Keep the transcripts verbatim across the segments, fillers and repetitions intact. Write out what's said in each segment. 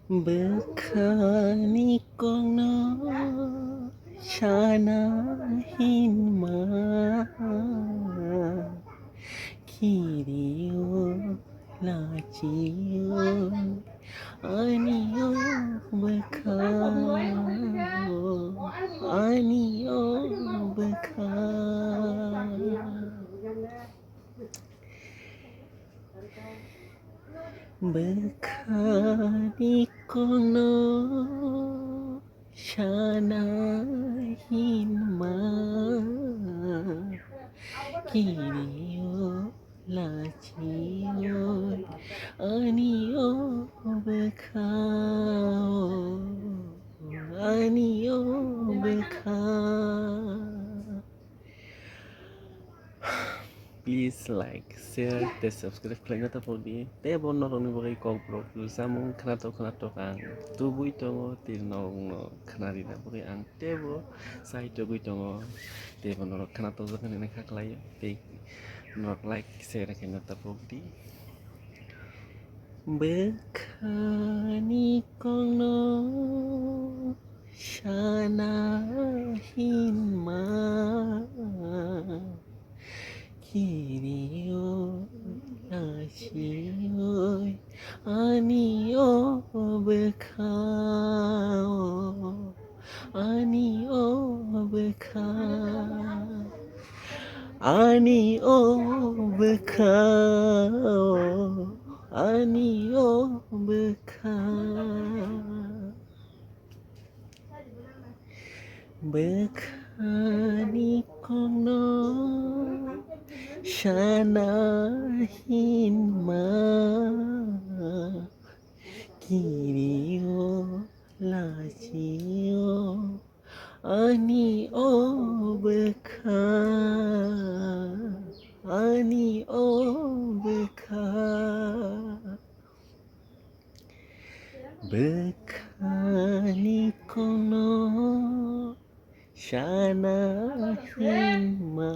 Bwkhani kokno sana hinma kirio lachio ani o bwkha, ani o bwkha. Bwkhani kokno sana hinma kirio lachio ani o bwkha, ani o bwkha. Please like, share tei subscribe khlaina ta phokdi. Tei bo norokni bagwi kokborok rwchapmung khwnatok khwnatok ang tubui tongo, tei norokno khwnarina bagwi ang teibo chai tugui tongo. Tei bo norok khwnatok jak hinwi kha khlaio. Tei norok like, share khaina ta phokdi. Bwkhani kokno sana hinma kirio lachio ani o bwkha, ani o bwkha, ani o bwkha, ani o bwkha. Bwkhani kokno sana hinma kirio lachio ani o bwkha, ani o bwkha. Bwkhani kokno sana hinma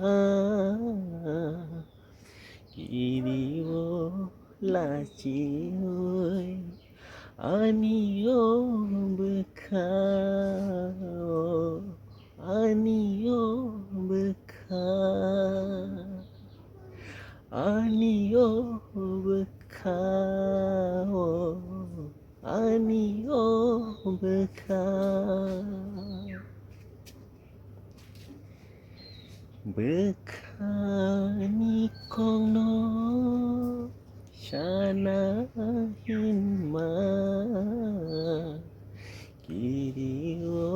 kirio lachio ani o bwkha, ani o bwkha, ani o bwkha, ani o bwkha. Bwkhani kokno sana hinma kirio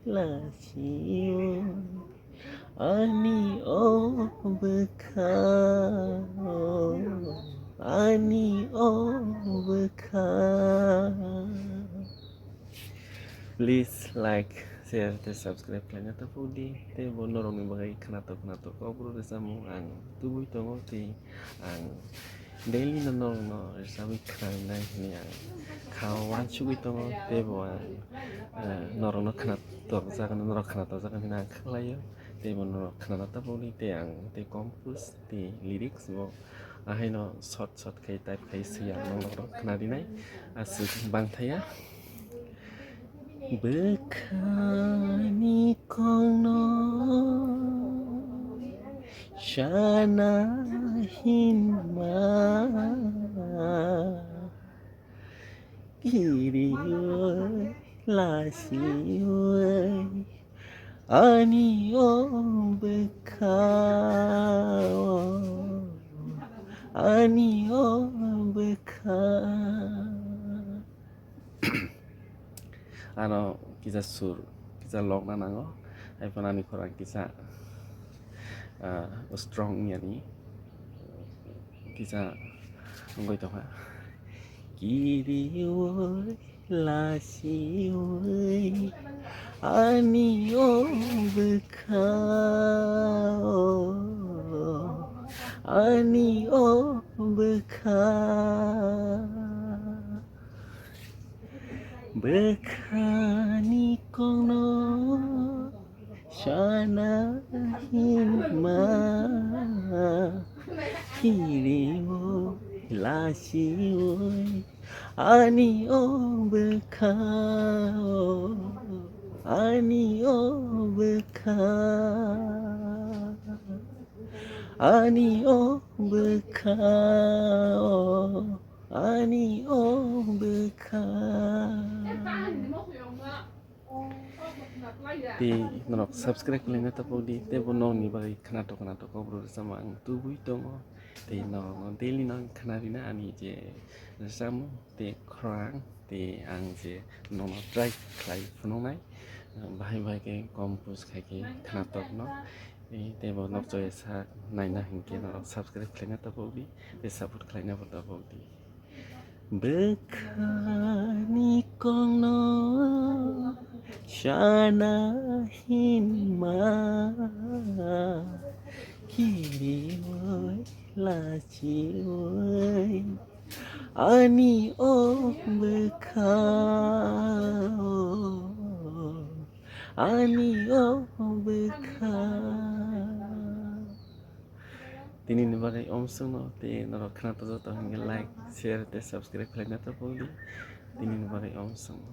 lachio ani o bwkha, ani o bwkha. Please like, share tei subscribe khlaina ta phokdi. Tei bo norokni bagwi khwnatok khwnatok kokborok rwchapmung ang tubui tongo, tei ang daily no norokno rwchapwi khwnanai hinwi ang khao uansugwi tongo. Tei bo ang, eh, norokno khwnatok jak, norok khwnatok jak hinwi ang kha khlaio. Tei bo norok khwnana ta phokdi, tei ang tei compose tei lyrics bo ahaino short short khai type khai swi ang norok khwnadinai, aswk bangthaya. Bwkhani kokno sana hinma kirio lachio ani o bwkha, ani o bwkha. Ano kisa sur, kisa lokna nango, hai phano ani khorang kisa, ah, strong yani. Kisa wngwi tongkha. Kiriui lasiui ani o bwkha, ani o bwkha. Bwkhani kokno sana hinma kiriui lasiui Ani o bwkha o, ani o bwkha, ani o bwkha o, ani o bwkha. Tei norok subscribe khlaina tapok di, tei bo nokni bagwi khwnatok khwnatok kok rwchapma ang tubui tongo. Tei norokno daily no ang khwna rina ani je rwchapmung tei khorang tei ang je nono try khlai phunuknai, bahai bahai khe compose khai khe khwnatok no. Tei, tei bo nok choi sak naina hinkhe norok subscribe khlaina tapok di, tei support khlaina bo tapok di. Bwkhani kokno sana hinma kiriwi lachiwi ani o bwkha o, ani o bwkha. Tini ni bagwi omsongno tei norok khwnatok joto hwnkhe like, share tei subscribe khlaina tapok di. Tini ni bagwi omsongno.